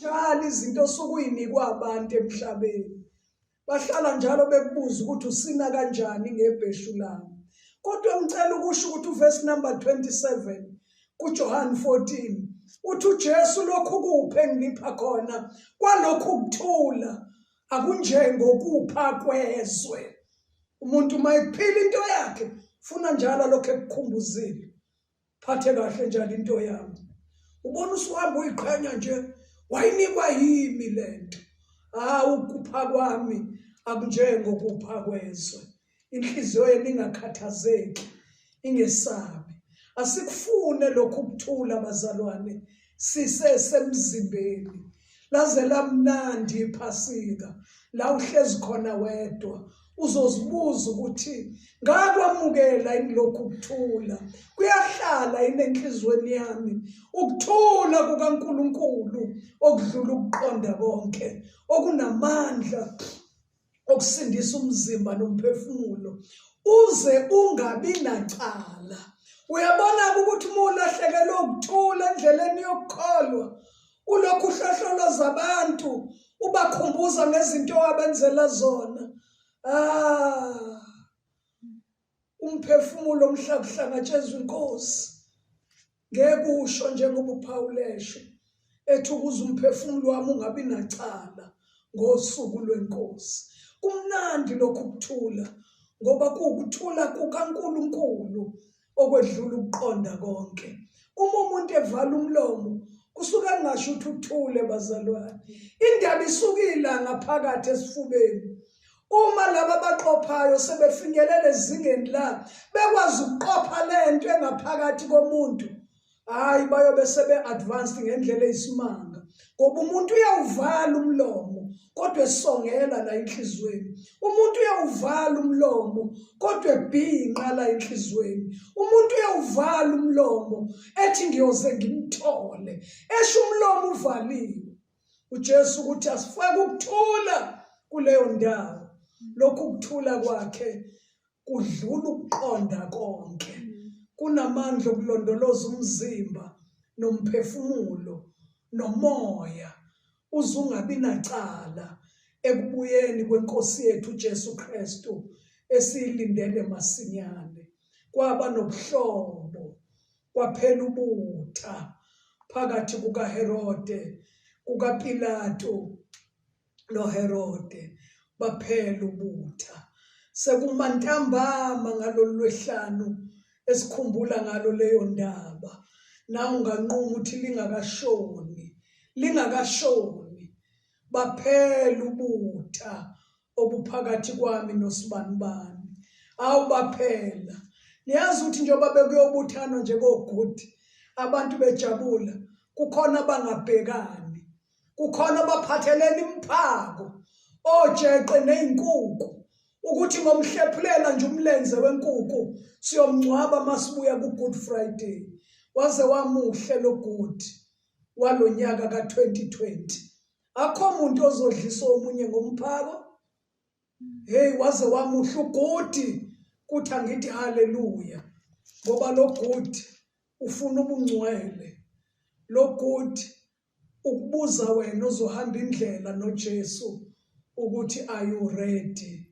Njalo izinto osuke uyinikwa abantu emhlabeni. Bahlala njalo bekubuza ukuthi usina kanjani ngebheshu lami. Kodwa ngicela ukusho ukuthi uvesi number 27 kuJohn 14 uthi uJesu lokhu kuphe engipha khona kwalokhu kuthula akunjengokupha kwezwe. Umuntu uma ekuphila into yakhe funa njalo lokho ekukhumbuzile. Phathe kahle njalo into yami. Ubona usuhamba uyiqhenya nje wayinikwa yimi lento. Hawu ukupha kwami akunjengokupha kwezwe. Inhliziyo yenu ingakhathazeki, ingesabi. Asikufune lokhu ukuthula bazalwane sisesemzimbeni. Laze lamnandi iphasika la uhlezi khona wedwa uzozibuza ukuthi ngakwamukela yini lokhu kuthula kuyahlala yini enhlizweni yami ukuthula kukaNkuluNkulu okudlula ukuqonda konke okunamandla okusindisa umzimba nomphefumulo uze ungabi nacala uyabona ukuthi uma ulahlekelwe ukuthula endleleni yokukholwa ulokhu uhlohloloza abantu ubakhumbuza ngezinto owabenzela zona ah umphefumulo mhla kuhlangatshezwa inkosi ngeke usho njengoba uphawulesho ethi ukuze umphefumulo wami ungabi nacala ngosuku lwenkosi kumnandi lokhu kuthula ngoba kuwukuthula kukaNkuluNkulu okwedlula ukuqonda konke uma umuntu evala umlomo kusuke kungasho ukuthi uthule bazalwane indaba isukile ngaphakathi esifubeni uma laba abaqophayo sebefinyelela ezingeni la bekwazi ukuqopha lento engaphakathi komuntu hayi bayobe sebe-advanced ngendlela eyisimanga ngoba umuntu uyawuvala umlomo kodwa esongela la enhliziyweni umuntu uyawuvala umlomo kodwa ebhinqa la enhliziyweni umuntu uyawuvala umlomo ethi ngiyoze ngimthole esho umlomo uvaliwe uJesu ukuthi asifake ukuthula kuleyo ndawo lokhu kuthula kwakhe kudlula ukuqonda konke kunamandla okulondoloza umzimba nomphefumulo nomoya uze ungabi nacala ekubuyeni kwenkosi yethu uJesu Kristu esiyilindele masinyane kwaba nobuhlobo kwaphela ubutha phakathi kukaHerode kukaPilato noHerode baphela ubutha sekumantambama ngalolu lwehlanu esikhumbula ngalo leyo ndaba nawe unganquma ukuthi lingakashoni lingakashoni baphela ubutha obuphakathi kwami nosibanibani awu baphela niyazi ukuthi njengoba bekuyobuthanwa nje kogudi abantu bejabula kukhona abangabhekani kukhona abaphathelene imphako ojeqe nezinkukhu ukuthi ngomhlephulela nje umlenze wenkukhu siyomngcwaba masibuya ku Good Friday waze wamuhle lo good walonyaka ka2020 akho muntu ozodlisa omunye ngomphako hey waze wamuhle ugudi kuthi angithi haleluya ngoba lo good ufuna ubungcwele lo good ukubuza wena ozohamba indlela noJesu ukuthi are you ready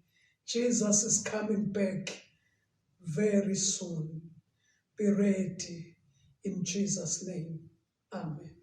Jesus is coming back very soon be ready in Jesus name amen.